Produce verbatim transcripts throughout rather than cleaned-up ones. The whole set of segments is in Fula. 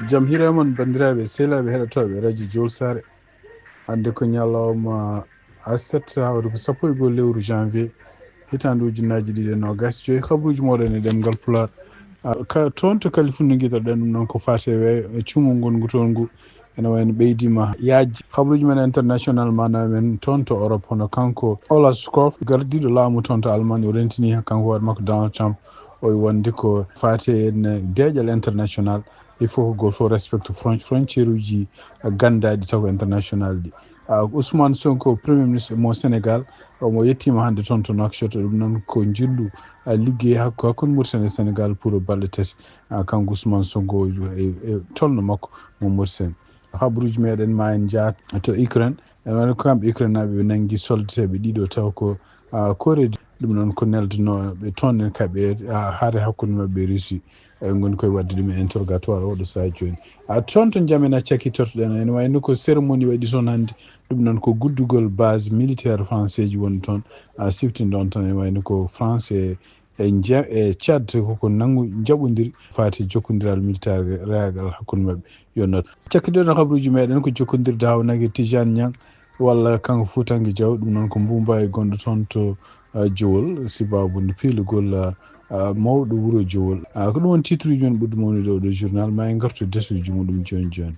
Jam hiire mon, banndiraaɓe, sehilaaɓe, heɗotooɓe radio Jowol Saare. Hannde ko ñalawma aset, hawri ko sappo e go'o lewru janvier, hitaande ujunnaaji ɗiɗi e noogaas joy. Habruuji mooɗon e ɗemngal Pulaar. Ah, ka, toon to Kalifunni ngiɗoɗen ɗum noon ko faati e we-, e cumu ngongu toon ngu. Ene wayno ɓeydiima yaajde. Habruuji men international, maanaam men toon to Europe, hono kanko Olaf Scholz, gardiiɗo laamu toon to Allemagne, o rentini kanko hoore makko Donald Trump. O wonde ko faati e deeƴal international. Il faut que gooto fof respecte fron-, frontière uji ganndaaɗi taw ko international ɗi. Ah, Ousmane Sonko, Premier Ministre mo Sénégal, omo yettiima hannde toon to Nouakchott. Ɗum noon ko njillu, ah, liggey hakku-, hakkunde Mauritanie e Sénégal pour balɗe tati. Ah, kanko Ousmane Sonko e, e tolno makko mo Mauritanie. Habruuji meɗen ma en njaat to Ukraine. Ene wayno ko kamɓe Ukraine naaɓe ɓe nanngi soldateeɓe ɗiɗo taw ko, ah, Corée du, ɗum noon ko neldanooɓe toon en kaɓe, ah, hare hakkunde maɓɓe e Russie. Eɓe ngoni koye waɗde ɗum e interrogatoire oɗo sahaa jooni. Ah, toon to Njamena cakkitortoɗen, ene wayno ko cérémonie waɗi toon hannde. Ɗum noon ko guddugol base militaire français ji woni toon. Ah, siftin ɗoon tan, ene wayno ko France e, e Nja-, e Tchad koko nanngu njaɓondir faati jokkondiral militaire reagal hakkunde maɓɓe. Yo noot. Cakkitorɗen habruuji meɗen ko jokkondirde hawnaki Tijane Niang walla kanko Fuutanke Diaw, ɗum noon ko Mbuumba e gonɗo toon to, ah, Jowol, sibabu nde piilugol, ah, ah, mawɗo wuro Jowol. Ah, ko ɗum woni titre uji men ɓurɗi mawnude oɗo journal. Ma en ngartu desuuji muɗum jooni jooni.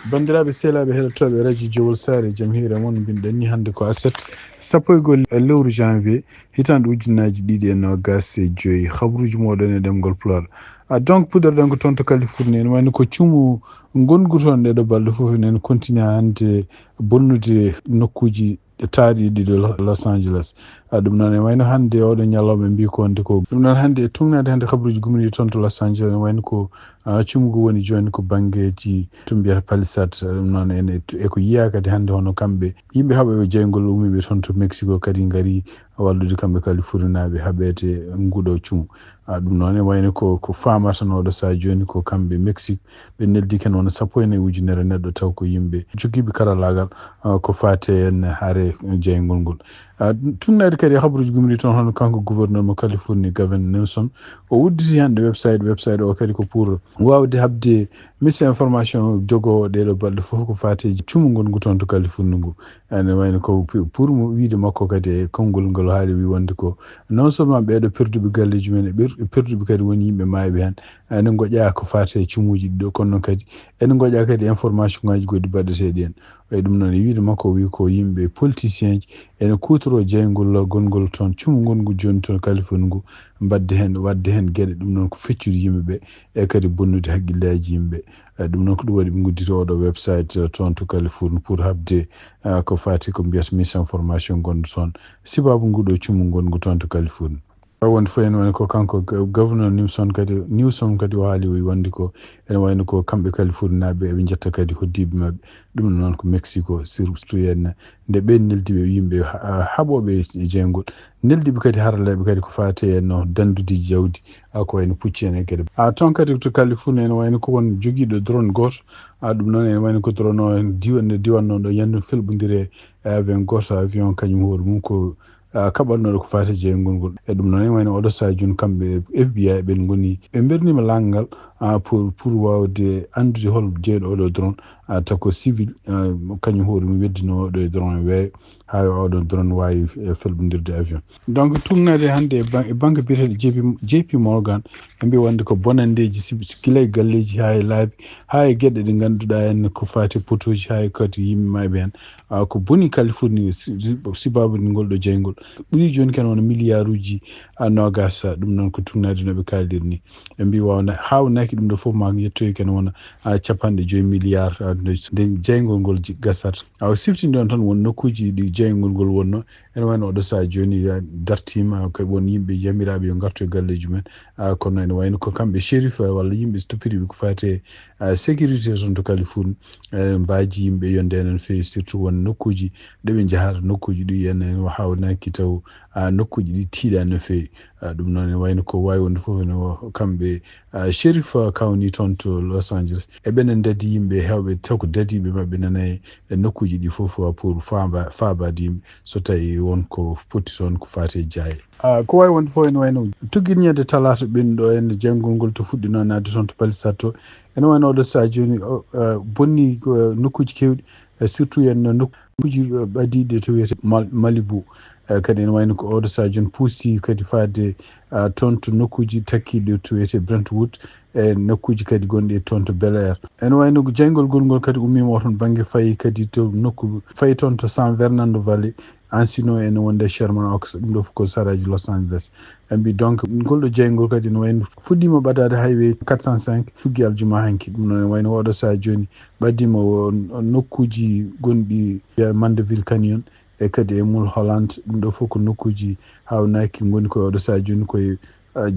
Banndiraaɓe sehilaaɓe heɗotooɓe radio Jowol Saare, jam hiire mon. Mbiɗen ni hannde ko aset, sappo e go'o lewru janvier, hitaande ujunnaaji ɗiɗi e noogaas e joy. Habruuji mooɗon e ɗemngal Pulaar. Ah, donc, puɗɗorɗen ko toon to Kalifornie, ene wayno ko cumu ngongu toon ɗeɗo balɗe fof, enen continue hannde bonnude nokkuuji taariɗi ɗo Lo-, Los Angeles. Ah, ɗum noon, e wayno hannde oɗo ñalawma ɓe mbi ko wonde ko. Ɗum noon, hannde e tugnaade hannde habruuji gumriiɗi toon to Los Angeles, ene wayno ko, ah, cumu ngu woni jooni ko banngeeji to mbiyata Palisade. Ah, ɗum noon, ene, e ko yiyaa kadi hannde hono kamɓe, yimɓe haɓooɓe jeyngol ummiiɓe toon to Mexico kadi ngari wallude kamɓe Kaliforninaaɓe haɓeede nguɗo cumu. Ah, ɗum noon, e wayno ko, ko faamata no oɗo sahaa jooni ko kamɓe Mexique ɓe neldi ken wona sappo e nayi ujunere neɗɗo taw ko yimɓe jogiiɓe karallaagal, ah, ko faati e hare jeyngol ngol. Ah, tugnaade kadi e habruuji gumriiɗi toon, hono kanko gouverneur mo Californie, Gavin Newsom, o udditi hannde website, website o kadi ko pour waawde haɓde misinformation jogoowo ɗeeɗo balɗe fof ko faati e cumu ngongu toon to Californie ngu. Ene wayno ko pi-, pour mo wiyde makko kadi e konngol ngol haali wi wonde ko non seulement ɓeeɗo perduɓe galleeji men, e ɓer-, perduɓe kadi woni yimɓe maayɓe heen. Ene ngoƴaa ko faati e cumuuji ɗiɗo, kono noon kadi ene ngoƴaa kadi information ngaaji goɗɗi baɗeteeɗi heen. E ɗum noon, e wiyde makko, o wi ko yimɓe politicien ji ene kuutoroo jeyngol gongol toon, cumu ngongu jooni toon Californie ngu, mbadde heen, waɗde heen geɗe, ɗum noon ko feccude yimɓe ɓe, e kadi bonnude hakkillaaji yimɓe. E ɗum noon ko ɗum waɗi ɓe ngudditi oɗo website, eh, toon to Californie pour haɓde, eh, ko faati ko mbiyata misinformation gonɗo toon, sibabu nguɗo cumu ngongu toon to Californie. Taw wonde fof ene wayno ko kanko go-, gouverneur Newsom kadi, Newsom kadi o haali o wonde ko ene wayno ko kamɓe Californie naaɓe eɓe njetta kadi hoddiiɓe maɓɓe. Ɗum noon ko Mexico, surtout en nde ɓe neldi ɓe yimɓe ha-, haɓooɓe e jeyngol. Neldi ɓe kadi haralleeɓe kadi ko faati e no danndude jawdi, a ko wayno pucci en e geɗe. A toon kadi to Californie ene wayno ko won jogiiɗo drone gooto. A ɗum noon ene wayno ko drone o diwan, diwanno ɗo yandu felɓondire e avion gooto, avion kañum hoore mum ko ah, kaɓannooɗo ko faati e jeyngol ngol. E ɗum noon, en wayno oɗo sahaa jooni, kamɓe F B I ɓen ngoni, ɓe mbernima laangal, ah, pour, pour waawde anndude hol jeyɗo oɗo drone, ah, taw ko civil, ah, kañum hoore mum weddinoo oɗo e drone weeyo, haa yo oɗo drone waawi, eh, felɓondirde avion. Donc, tugnaade hannde e ban-, e banque biyeteeɗo J P, J P Morgan, ɓe mbi wonde ko bonanndeeji, si, si gila e galleeji haa e laabi, haa e geɗe ɗe ngannduɗaa en ko faati e potooji, haa e kadi yimɓe maayɓe heen. Ah, ko boni Californie, si-, si-, sibabu ngol ɗo jeyngol. Ɓuri jooni kan wona miliyaaruuji, ah, noogaas, ah, ɗum noon ko tugnaade no ɓe kaaliri ni. Ɓe mbi waawna, haawnaki Ɗum ɗo fof maa yettoyi kene wona capanɗe joyi milliard nde jeyngol ngol gasata. Awa siftinde on tan won nokkuuji ɗi jeyngol ngol wonno, ene wayno oɗo sahaa jooni dartiima ko won yimɓe yamiraaɓe yo ngartu e galleeji men. Kono ene wayno ko kamɓe shérif walla yimɓe toppitiiɓe ko faati e sécurité toon to Kalifourni, ene mbaaji yimɓe yonde enen feewi, surtout won nokkuuji ɗe ɓe njahata, nokkuuji ɗi enen haawnaki taw nokkuuji ɗi tiiɗaani no feewi. Ɗum noon ene wayno ko waawi wonde fof no kamɓe shérif kawni toon to Los Angeles eɓene ndadi yimɓe heewɓe taw ko dadiiɓe maɓɓe nana e nokkuuji ɗi fof pour faaba faabaade yimɓe so tawi won ko potti toon ko faati e jaaye. Ko waawi wonde fof ene wayno tugginñeede talaata ɓennuɗo en jeyngol ngol to fuɗɗinoo naatde toon to Palisade to, ene wayno oɗo sahaa jooni bonni nokkuuji keewɗi, surtout en nokkuuji ɓadiiɗe to wiyetee Malibu. Kadi ene wayno ko oɗo sahaa jooni puusi kadi faade toon to nokkuuji takkiiɗe to wiyetee Brentwood e nokkuuji kadi gonɗi e toon to Bel Air. Ene wayno ko jeyngol ngol ngol kadi ummiima o toon bannge fayi kadi to nokku fayi toon to San Fernando Valley, Encino ene wonde Sherman Oaks, ɗum ɗo fof ko saraaji Los Angeles. Ɓe mbi donc ngol ɗo jeyngol kadi ene wayno fuɗɗiima ɓadaade highway quatre cent cinq tuggi aljuma hanki. Ɗum noon ene wayno oɗo sahaa jooni ɓadiima o nokkuuji gonɗi e Mandeville Canyon e kadi e Mulholland. Ɗum ɗo fof ko nokkuuji haawnaki ngoni ko oɗo sahaa jooni koye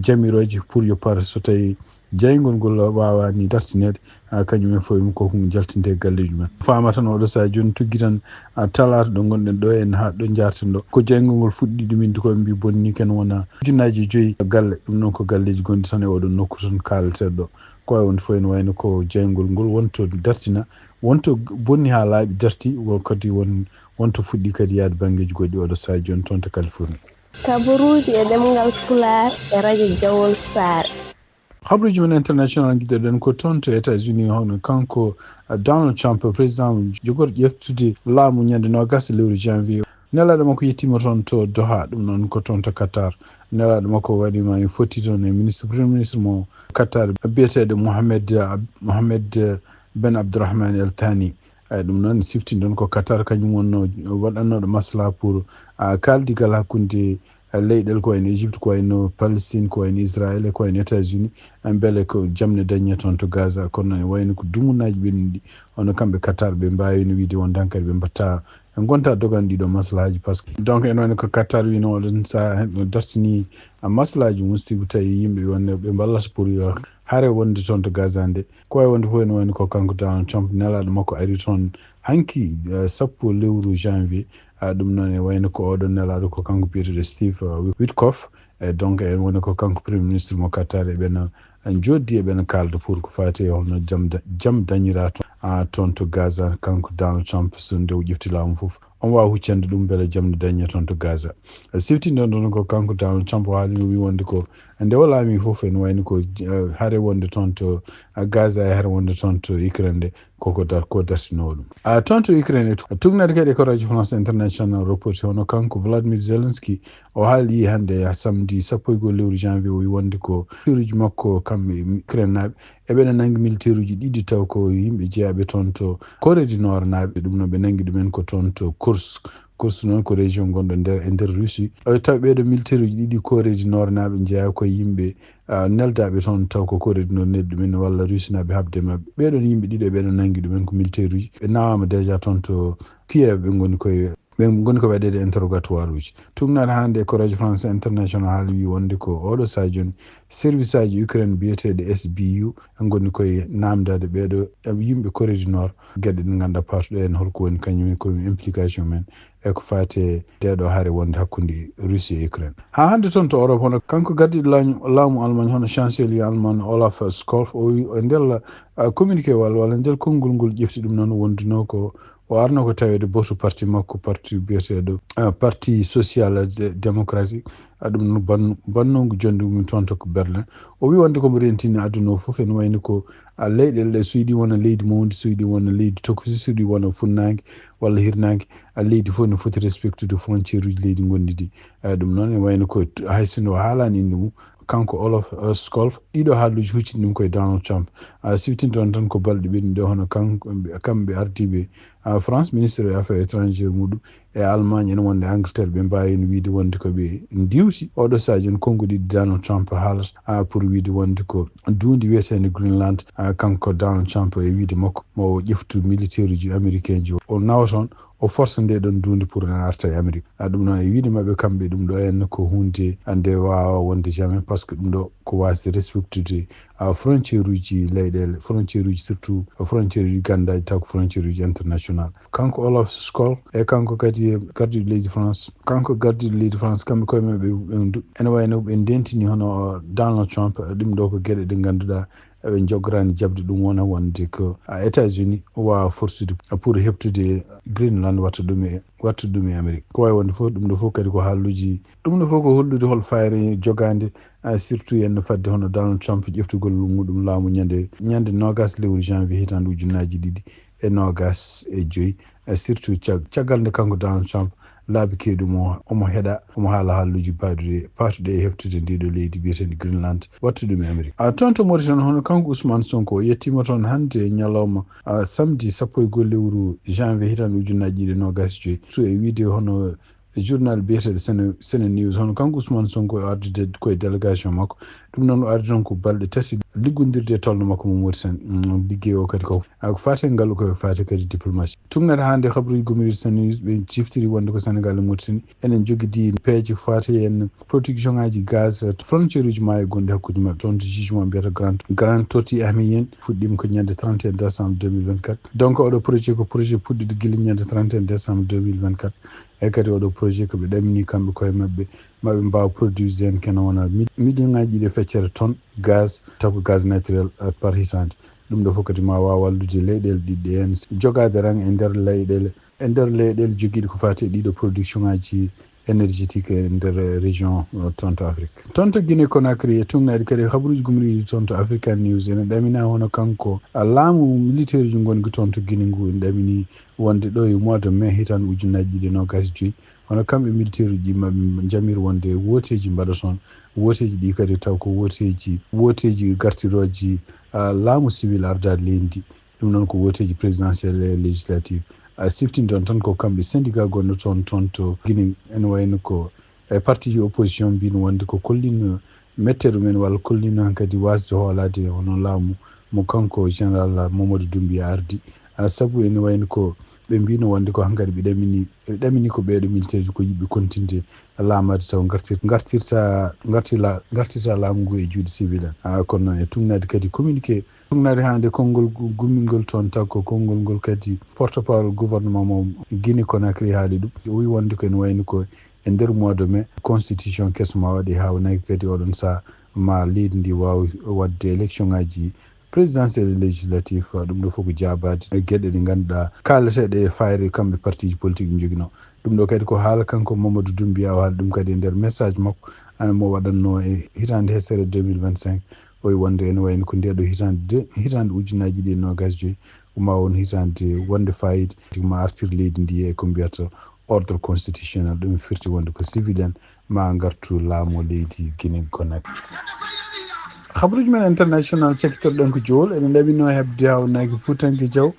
jamirooje pour yo par so tawi jeyngol ngol waawaani dartineede, kañum en fof ko jaltinde e galleeji men. Faama tan oɗo sahaa jooni tuggi tan talaata ɗo ngonɗen ɗo en haa ɗo njaarten ɗo. Ko jeyngol ngol fuɗɗi ɗum indi ko ɓe mbi bonni ken wona ujunnaaji joyi galle. Ɗum noon ko galleeji gonɗi tan e oɗo nokku tan kaalateeɗo ɗo. Ko waawi wonde fof ene wayno ko jeyngol ngol wonto dartina, wonto bonni haa laaɓi darti, wo kadi won wonto fuɗɗi kadi yaade banngeeji goɗɗi oɗo sahaa jooni toon to Californie. Kabaruuji e ɗemngal Pulaar e rajo Jawol Saare. Habruuji men international ngiɗɗoɗen ko toon to États-Unis, hono kanko Donald Trump, président jogorɗo ƴeftude laamu ñande noogas lewru janvier. Nelaaɗo makko yettiima toon to Doha, ɗum noon ko toon to Qatar. Nelaaɗo makko waɗiima en fotti toon e ministre, premier ministre mo Qatar biyeteeɗo Mohamed, Mohamed Ben Abdourahmane El Thani. Eyi, ɗum noon siftinɗon ko Qatar kañum wonno waɗannooɗo maslaha pour kaaldigal hakkunde leyɗel ko wayno Égypte, ko wayno Palestine, ko wayno Israël e ko wayno États-Unis, mbele ko jamne dañe toon to Gaza. Kono noon e wayno ko dumunaaji ɓennuɗi, hono kamɓe Qatar ɓe mbaawino wiide wonde hankadi ɓe mbatta ɓe ngonta dogan ɗiɗo maslahaaji. Parce que donc ene wayno ko Qatar wino oɗon sahaa no dartini maslahaaji mum sibu tawi yimɓe wonde ɓe mballata pour yo hare wonde toon to Gaza nde. Ko waawi wonde fof ene wayno ko kanko Donald Trump nelaaɗo makko ari toon hanki sappo lewru janvier. Ɗum noon e wayno ko oɗon nelaaɗo ko kanko biyeteeɗo Steve Witkoff. E donc en woni ko kanko premier ministre mo Qatar e ɓen joddi e ɓen kalda pour ko fati e holno jam jam dañira toon toon to Gaza. Kanko Donald Trump so nde o ƴefti laamu fof on waawa huccande ɗum mbele jam ne dañe toon to Gaza. Siftinɗon ɗon ko kanko Donald Trump o haalino wi wonde ko nde o laami fof en wayno ko hare wonde toon to Gaza e hare wonde toon to Ukraine nde koko dar ko dartinoo ɗum. A toon to Ukraine e tugnade kadi e ko radio France International reporti hono kanko Vladimir Zelensky o haali hannde samedi sappo e goo lewru janvier o wi wonde ko teruji makko kamɓe Ukraine naaɓe eɓena nangi militaire uji ɗiɗi taw ko yimɓe jeyaɓe toon to Corée du Nord naaɓe. Ɗum noon ɓe nangi ɗumen ko toon to Kursk. Kursk noon ko région gonɗo nder e nder Russie. Taw ɓeeɗo militaire uji ɗiɗi Corée du Nord naaɓe jeyaa ko yimɓe neldaɓe toon taw ko Corée du Nord neldi ɗumen walla Russie naaɓe habde maɓɓe. Ɓeeɗon yimɓe ɗiɗo ɓeeɗo nangi ɗumen ko militaire uji ɓe nawama déjà toon to Kiev ɓe ngoni koye ɓe ngoni ko waɗeede interrogatoire uji. Tugnaade hannde ko radio France International haali wi wonde ko oɗo sahaa jooni service aji Ukraine biyeteeɗe S B U ngoni koye namdade ɓeeɗo yimɓe Corée du Nord geɗe ɗe ngannduɗaa partuɗo en holko woni kañum ko implication men e ko fati e ndeɗo hare wonde hakkunde Russie e Ukraine. Haa hannde toon to Europe hono kanko gardiɗo laamu Allemagne hono chancelier Allemagne Olaf Scholz o wi e ndella communiqué walla walla ndel konngol ngol ƴefti ɗum noon wonduno ko o arno ko taweede boto parti makko parti biyeteeɗo parti social démocratique. Ɗum no bannungu jonde mum toon to Berlin. O wi wonde komo rentini aduna o fof ene wayni ko leyɗele ɗe so yiɗi wona leydi mawndi so yiɗi wona leydi tokosi so yiɗi wona funnaange walla hirnaange leydi fof ne foti respectude frontière uji leydi gonɗi ɗi. Ɗum noon ene wayno ko hay sinno o haalani innde mum kanko Olaf Scholz ɗiɗo haaluuji huccini ɗum koye Donald Trump. A siftinte on tan ko balɗe ɓennuɗe hono kamɓe ardiiɓe France, ministre des affaires étrangères muɗum, e Allemagne ene wonde Angleterre, ɓe mbaawino wiide wonde ko ɓe ndiwti oɗo sadio on konnguɗi Donald Trump haalata, pour wiide wonde ko duundi wiyeteende Greenland, kanko Donald Trump e wiide makko mo o ƴeftu militaire uji américain ji, o nawa toon, o force nde ɗon duundi pour en arta e Amérique. A ɗum noon e wiide maɓɓe kamɓe ɗum ɗo en ko hunde ande waawa wonde jamais, parce que ɗum ɗo ko wasde respectude a frontière uji leyɗele, frontière uji surtout frontière uji ganndaji taw ko frontière uji international. Kanko Olaf Scholz e kanko kadi gardiɗo leydi France, kanko gardiɗo leydi France kamɓe koye maɓɓe ɓe ndu-, ene wayno ɓe ndentini hono Donald Trump, ɗum ɗo ko geɗe ɗe ngannduɗaa ɓe njogorani jaɓde ɗum wona wonde ko a États-Unis waawa forsude pour heɓtude Greenland watta ɗum e, watta ɗum e Amérique. Ko wawi wonde fof ɗum ɗo fof kadi ko haalluji, ɗum ɗo fof ko hollude hol fayre jogande, a surtout en no fadde hono Donald Trump ƴeftugol muɗum laamu ñande, ñande nogas lewru janvier hitande ujunnaji ɗiɗi e nogas e joyi, a surtout cag-, caggal nde kanko Donald Trump laabi keewɗi mo omo heɗa, omo haala haalluji baɗuɗe, patuɗe e heftude ndiɗo leydi biyetendi Greenland, wattude ɗum e Amérique. A toon to Mauritanie, hono kanko Ousmane Sonko, o yettima toon hannde e ñalawma, a, samedi sappo e goho lewru janvier hitande ujunnaji ɗiɗi e nogas e joyi. So e wiide hono journal biyeteɗo Sene, Sene News, hono kanko Ousmane Sonko o ardude koye délégation makko. Ɗum noon o ardi toon ko balɗe tati liggondirde e tolno makko mo Mauritanie. Mm, liggey o kadi ko, a, ko faate ngalu, ko faate kadi diplomatie. Tugnata hannde habruji gomiri Sene News, ɓe ciftiri wonde ko Sénégal e Mauritanie enen jogidi peeje faate en production ngaji gaz, frontière uji maayo gonɗi hakkude maɓɓe. Toon to jugement mbiyata Grand, Grand Tortue Ahmeyim fuɗɗima ko ñande trente et un décembre deux mille vingt-quatre. Donc oɗo projet ko projet puɗɗiɗo gila ñande trente et un décembre deux mille vingt-quatre. E kadi oɗo projet ko ɓe ɗamini kamɓe koye maɓɓe, maɓe mbaawa produire en kene wona mi-, million ngaji ɗiɗi e feccere tonne gaz, taw ko gaz naturel, euh, par hitande. Ɗum ɗo fof kadi ma waaw wallude leyɗeele ɗiɗi ɗe en jogaade rang e nder leyɗeele, e nder leyɗeele jogiiɗe ko faati e ɗiɗo production ngaji énergétique e nder région, euh, toon to Afrique. Toon to Guinée Conakry e tugnaade kadi habruuji gumriiɗi toon to African News ene ɗamina hono kanko, a, laamu militaire uji ngonɗi toon to Guinée ngu ene ɗamini wonde ɗo e mois de mai hitande ujunnaji ɗiɗi e nogas e joyi, hono kamɓe militaire uji maɓɓe njamiri wonde wooteeji mbaɗa toon. Wooteeji ɗi kadi taw ko wooteeji, wooteeji gartirooji, a, laamu civil ardaade leydi ndi. Ɗum noon ko wooteeji présidentielle e législative. A, siftinton tan ko kamɓe syndicat gonɗo toon, toon to Guinée, ene wayno ko e parti ji opposition mbino wonde ko kollino mette ɗumen walla kollino hankadi wasde hoolaade hono laamu mo kanko général Mamadou Doumbouya ardi. A, sabu ene wayno ko ɓe mbino wonde ko hankadi ɓe ɗamini, ɓe ɗamini ko ɓeeɗo militaire ko yiɗɓe kontinde laamaade taw ngartir-, ngartirta, ngartila-, ngartirta laamu ngu e juuɗe civil en. A, kono e tugnaade kadi communiqué, tugnaade hannde konngol gu-, gummingol toon taw ko konngol ngol kadi porte-parole gouvernement mo Guinée Conakry haali ɗum. O wi wonde ko ene wayno ko e nder mois de mai, constitution keso ma waɗe haa wonaki kadi oɗon saha ma leydi ndi waawa waɗde élection ngaji présidentielle et législative, ɗum ɗo fof ko jaabaade e geɗe ɗe ngannduɗaa kaalateeɗe e fayre kamɓe parti ji politique ɓe njoginoo. Ɗum ɗo kadi ko haala kanko Mamadou Doumbouya, o haali ɗum kadi e nder message makko, an mo waɗatnoo e hitaande hesere deux mille vingt-cinq, o wi wonde ene wayno ko nde ɗo hitaande de, hitaande ujunnaji ɗiɗi e nogas e joyi, ko ma won hitaande wonde fayida, ma artir leydi ndi e ko mbiyata ordre constitutionnel, ɗum firti wonde ko civil en ma ngartu laamu leydi Guinée Conakry. Habaruuji men international cakkitorɗen ko Jowol, eɗen ɗaɓɓinoo heɓde hawnaki Fuutanke Jaw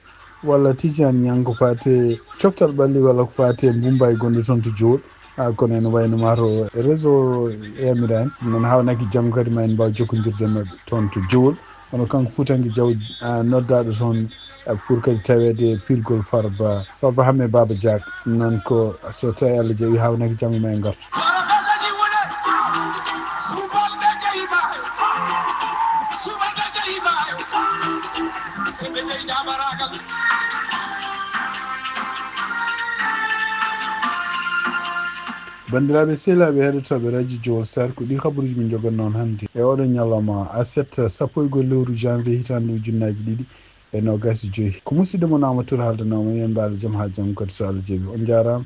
walla Tidiane Niang ko faati coftal ɓalli walla ko faati e Mumbai gonɗo toon to Jowol. A, kono ene wayno mato réseau yamiraani, ɗum noon hawnaki janngo kadi ma en mbaaw jokkondirde e maɓɓe toon to Jowol. Kono kanko Fuutanke Jaw, a, noddaaɗo toon, a, pour kadi taweede e pirgol Farba, Farba Hamme Baba Diak. Ɗum noon ko so tawi Allah jaɓi hawnaki janngo ma en ngartu. Banndiraaɓe sehilaaɓe heɗotooɓe Radio Jowol Sar, ko ɗi habaruuji min njogannoo on hannde e oɗo ñalawma aset sappo e goho lewru janvier hitaande ujunnaaji ɗiɗi e noogaas e joy. Ko musidɗo mon Amadou Touré haaldanoo mo, yo en mbaal jam haa janngo kadi so Allah jaɓi. On njaaraama.